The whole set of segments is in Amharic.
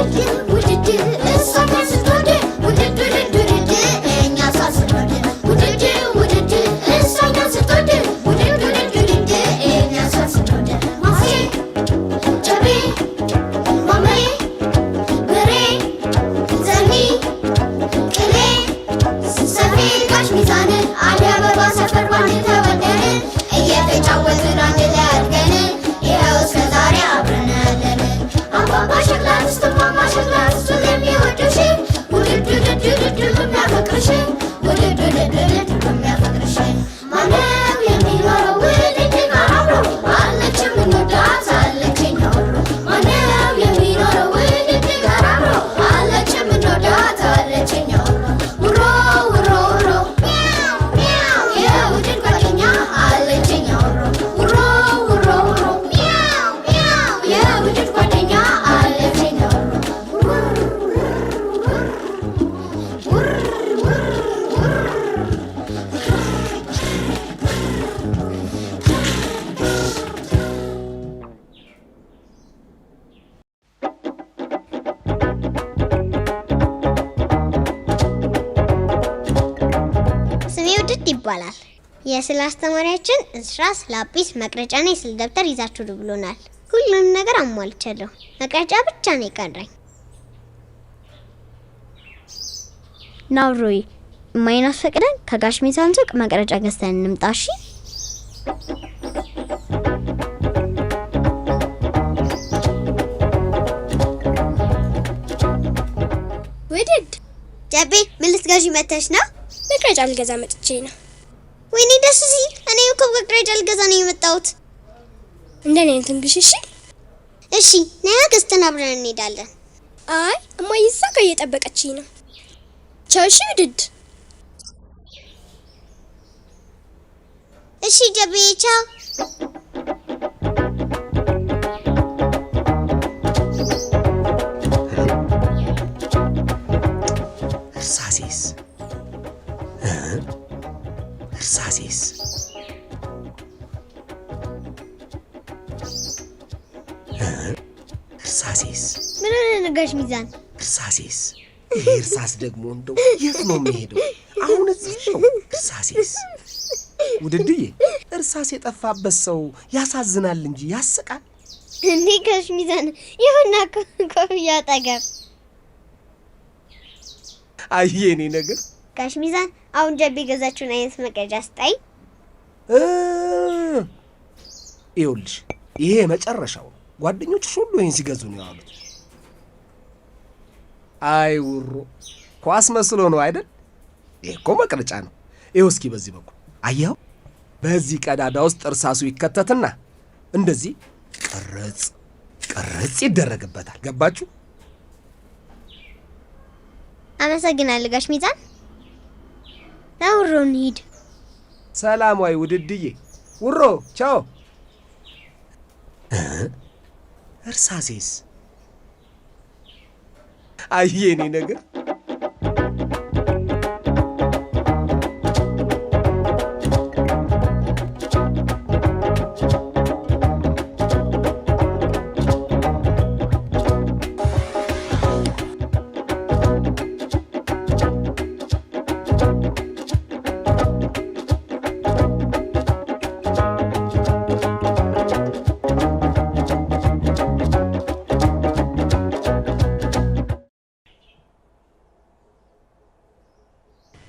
ውድድ ውድድ እሷ እኛን ስትወድ ውድድ ውድድ ውድድ እኛ እሷን ስንወድ ውድድ ውድድ እሷ እኛን ስትወድ ውድድ ውድድ ውድድ እኛ እሷን ስንወድ። ማሴ፣ ጨቤ፣ ማሜ፣ ብሬ፣ ዘኒ፣ ቅሌ፣ ሰፌድ፣ ጋሽ ሚዛን፣ አደይ አበባ ሰፈር ባንድ ተወልደን፣ እየተጫወትን አንድ ላይ አድገን፣ ይኸው እስከ ዛሬ አብረን ያለን። አባባ ሸክላ ድስት፣ እማማ ሸክላ ድስት፣ የሚወዱሽ ውድድ ውድድ ውድድ የሚያፈቅርሽ ውድድ ውድድ ውድድ የሚያፈቅርሽ። ማነው የሚኖረው ውድድ ጋር አብሮ? አለች የምንወዳት፣ አለች የኛ ውሮ። ማነው የሚኖረው ውድድ ጋር አብሮ? አለች የምንወዳት፣ አለች የኛ ውሮ። ውሮ ውሮ ውሮ ሚያው ሚያው፣ የውድድ ጓደኛ አለች የኛ ውሮ። ውሮ ውሮ ውሮ ሚያው ሚያው፣ የውድድ ጓደኛ አለች የኛ ውሮ። ውር ውር ውር። ስሜ ውድድ ይባላል። የስዕል አስተማሪያችን እርሳስ፣ ላጲስ፣ መቅረጫና የስዕል ደብተር ይዛችሁ ኑ ብሎናል። ሁሉንም ነገር አሟልቻለሁ። መቅረጫ ብቻ ነው የቀረኝ። ናውሮይ፣ እማዬን አስፈቅደን ከጋሽ ሚዛን ሱቅ መቅረጫ ገዝተን እንምጣ እሺ? ውድድ። ጀቤ፣ ምን ልትገዢ መተሽ ነው? መቅረጫ ልገዛ መጥቼ ነው። ወይኔ ደስ ሲል! እኔ እኮ መቅረጫ ልገዛ ነው የመጣሁት። እንደኔ አይነቱን ግዢ እሺ? እሺ፣ ነያ ገዝተን አብረን እንሄዳለን። አይ፣ እማዬ እዛ ጋር እየጠበቀችኝ ነው። ቻው እሺ ውድድ። እሺ ጀቤ፣ ቻው። እርሳሴስ እ? እርሳሴስ እ? እርሳሴስ? ምን ሆነ ነው ጋሽ ሚዛን? እርሳሴስ? ይሄ እርሳስ ደግሞ እንደው የት ነው የሚሄደው? አሁን እዚህ ነው። እርሳሴስ? ውድድዬ፣ እርሳስ የጠፋበት ሰው ያሳዝናል እንጂ ያስቃል? እንዴ ጋሽ ሚዛን፣ ይሁና ኮፍያ አጠገብ። አይ የኔ ነገር። ጋሽ ሚዛን፣ አሁን ጀቤ የገዛችውን አይነት መቅረጫ ስጠኝ። ይኸውልሽ፣ ይሄ የመጨረሻው ነው። ጓደኞችሽ ሁሉ ይህን ሲገዙ ነው የዋሉት። አይ ውሮ፣ ኳስ መስሎ ነው አይደል? ይሄ እኮ መቅረጫ ነው። ይኸው እስኪ በዚህ በኩል አየኸው? በዚህ ቀዳዳ ውስጥ እርሳሱ ይከተትና እንደዚህ ቅርጽ ቅርጽ ይደረግበታል። ገባችሁ? አመሰግናለሁ ጋሽ ሚዛን። ና ውሮ እንሂድ። ሰላም ዋይ ውድድዬ። ውሮ ቻው። እርሳሴስ? አይ የኔ ነገር።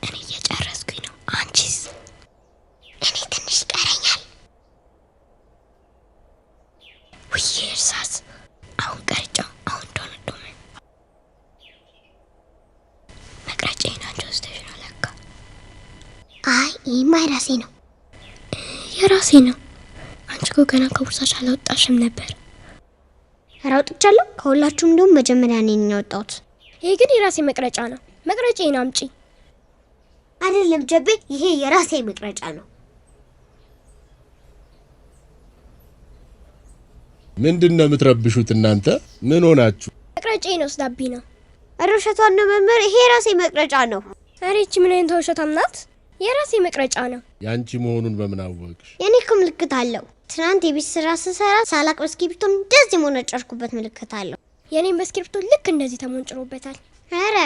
እኔ እየጨረስኩኝ ነው። አንቺስ? እኔ ትንሽ ይቀረኛል። ውይ እርሳስ! አሁን ቀርጫው አሁን ዶነ። መቅረጫዬን አንቺ ወስደሽ ነው ለካ። አይ፣ ይህማ የራሴ ነው። የራሴ ነው። አንቺ እኮ ገና ከቦርሳሽ አላወጣሽም ነበር። ኧረ አውጥቻለሁ። ከሁላችሁም እንዲሁም መጀመሪያ እኔ ነኝ ያወጣሁት። ይሄ ግን የራሴ መቅረጫ ነው። መቅረጫዬን አምጪ። አይደለም ጀቤ፣ ይሄ የራሴ መቅረጫ ነው። ምንድን ነው የምትረብሹት እናንተ? ምን ሆናችሁ? መቅረጫዬን ወስዳብኝ ነው። ኧረ ውሸቷን ነው መምህር፣ ይሄ የራሴ መቅረጫ ነው። ኧረ ይቺ ምን አይነት ውሸታም ናት? የራሴ መቅረጫ ነው። ያንቺ መሆኑን በምን አወቅሽ? የኔ እኮ ምልክት አለው። ትናንት የቤት ስራ ስሰራ ሳላቅ በእስክሪብቶ እንደዚህ የሞነጨርኩበት ምልክት አለው። የኔም በእስክሪብቶ ልክ እንደዚህ ተሞንጭሮበታል። ኧረ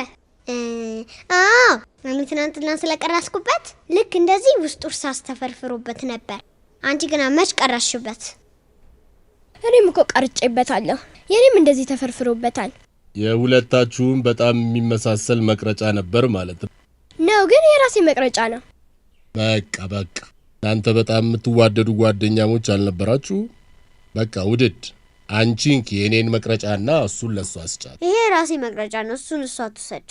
አዎ፣ እኔ ትናንትና ስለቀረስኩበት ልክ እንደዚህ ውስጡ እርሳስ ተፈርፍሮበት ነበር። አንቺ ግን መች ቀረሽበት? እኔም እኮ ቀርጬበታለሁ። የኔም እንደዚህ ተፈርፍሮበታል። የሁለታችሁም በጣም የሚመሳሰል መቅረጫ ነበር ማለት ነው። ነው ግን የራሴ መቅረጫ ነው። በቃ በቃ፣ እናንተ በጣም የምትዋደዱ ጓደኛሞች አልነበራችሁ? በቃ ውድድ፣ አንቺ እንኪ የኔን መቅረጫና እሱን ለሷ አስጫት። ይሄ የራሴ መቅረጫ ነው፣ እሱን እሷ ትውሰድ።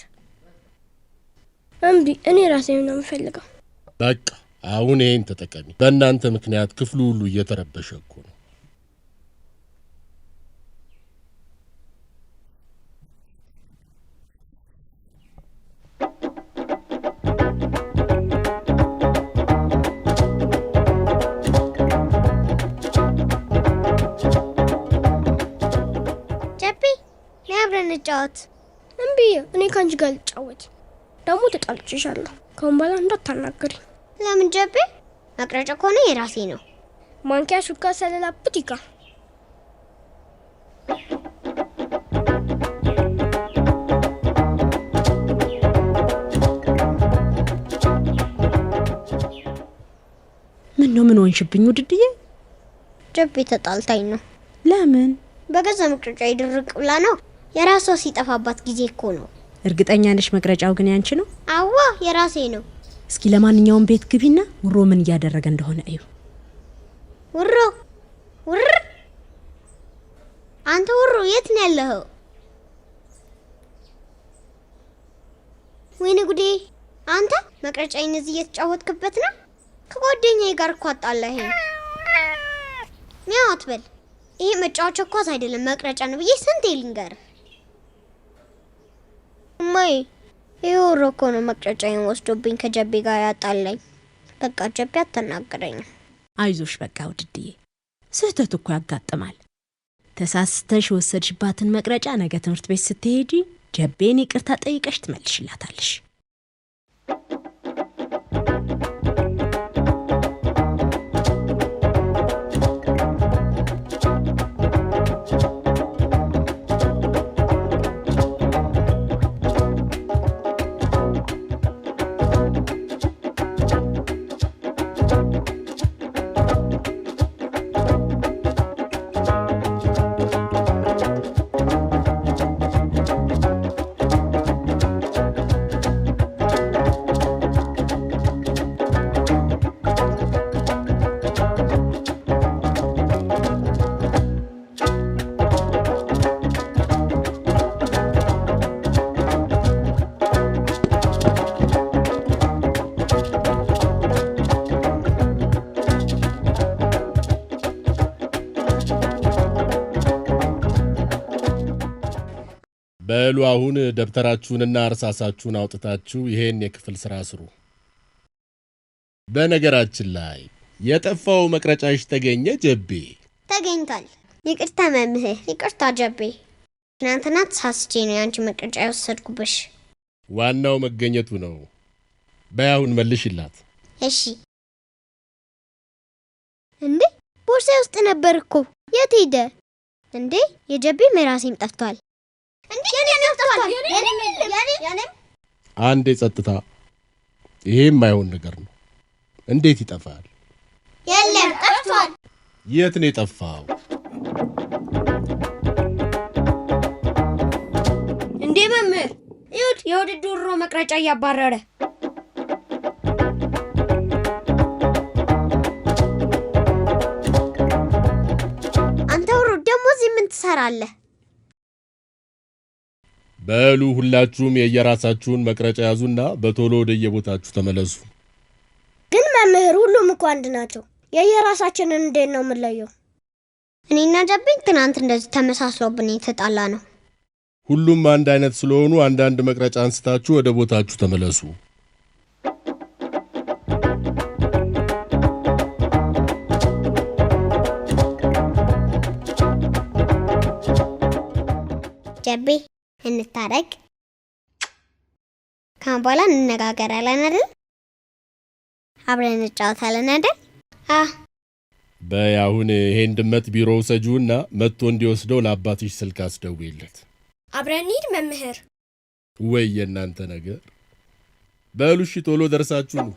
እምቢ፣ እኔ ራሴ ነው የምፈልገው። በቃ አሁን ይሄን ተጠቀሚ። በእናንተ ምክንያት ክፍሉ ሁሉ እየተረበሸ እኮ ነው። ጀቤ ነይ አብረን እንጫወት። እምቢ፣ እኔ ከአንቺ ጋር ልጫወት። ደግሞ ተጣልቼሻለሁ። ከአሁን በኋላ እንዳታናግሪኝ። ለምን ጀቤ? መቅረጫ ከሆነ የራሴ ነው። ማንኪያ፣ ሹካ፣ ሰለላ፣ ቡቲካ። ምን ነው ምን ሆንሽብኝ ውድድዬ? ጀቤ ተጣልታኝ ነው። ለምን? በገዛ መቅረጫ ይድርቅ ብላ ነው። የራሷ ሲጠፋባት ጊዜ እኮ ነው። እርግጠኛ ነሽ መቅረጫው ግን ያንቺ ነው? አዋ የራሴ ነው። እስኪ ለማንኛውም ቤት ግቢና ውሮ ምን እያደረገ እንደሆነ እዩ። ውሮ ውር፣ አንተ ውሮ የት ነው ያለኸው? ወይኔ ጉዴ! አንተ መቅረጫዬን እዚህ እየተጫወትክበት ነው? ከጓደኛዬ ጋር እኮ አጣላኸኝ። ሚያው አትበል። ይሄ መጫወቻ ኳስ አይደለም መቅረጫ ነው ብዬ ስንቴ ልንገርህ? እማዬ ይሄ ውሮ እኮ ነው መቅረጫዬን ወስዶብኝ ከጀቤ ጋር ያጣላኝ። በቃ ጀቤ አታናግረኝም። አይዞሽ በቃ ውድድዬ፣ ስህተት እኮ ያጋጥማል። ተሳስተሽ የወሰድሽባትን መቅረጫ ነገ ትምህርት ቤት ስትሄጂ ጀቤን ይቅርታ ጠይቀሽ ትመልሽላታለሽ። በሉ አሁን ደብተራችሁንና እርሳሳችሁን አውጥታችሁ ይሄን የክፍል ስራ ስሩ። በነገራችን ላይ የጠፋው መቅረጫሽ ተገኘ ጀቤ? ተገኝቷል። ይቅርታ መምህር፣ ይቅርታ ጀቤ። ትናንትና ተሳስቼ ነው የአንቺ መቅረጫ የወሰድኩብሽ። ዋናው መገኘቱ ነው። በይ አሁን መልሽላት። እሺ። እንዴ ቦርሳዬ ውስጥ ነበር እኮ የት ሄደ? እንዴ የጀቤም የራሴም ጠፍቷል። እንዴ የኔም ጠፍቷል። የኔም አንዴ ጸጥታ። ይሄም አይሆን ነገር ነው። እንዴት ይጠፋል? የለም ጠፍቷል። የት ነው የጠፋው? እንዴ መምህር፣ ይሁት የውድድሩ መቅረጫ እያባረረ። አንተ ውሩ ደግሞ እዚህ ምን ትሰራለህ? በሉ ሁላችሁም የየራሳችሁን መቅረጫ ያዙና በቶሎ ወደየቦታችሁ ተመለሱ። ግን መምህር፣ ሁሉም እኮ አንድ ናቸው። የየራሳችንን እንዴት ነው የምንለየው? እኔና ጀቤን ትናንት እንደዚህ ተመሳስሎብን የተጣላ ነው። ሁሉም አንድ አይነት ስለሆኑ አንዳንድ መቅረጫ አንስታችሁ ወደ ቦታችሁ ተመለሱ። ጀቤ እንታረቅ። ካሁን በኋላ እንነጋገራለን አይደል? አብረን እንጫወታለን አይደል? በይ አሁን ይሄን ድመት ቢሮ ውሰጂውና መጥቶ እንዲወስደው ለአባትሽ ስልክ አስደውይለት። አብረን እንሂድ መምህር። ወይ የእናንተ ነገር! በሉ እሺ፣ ቶሎ ደርሳችሁ ነው።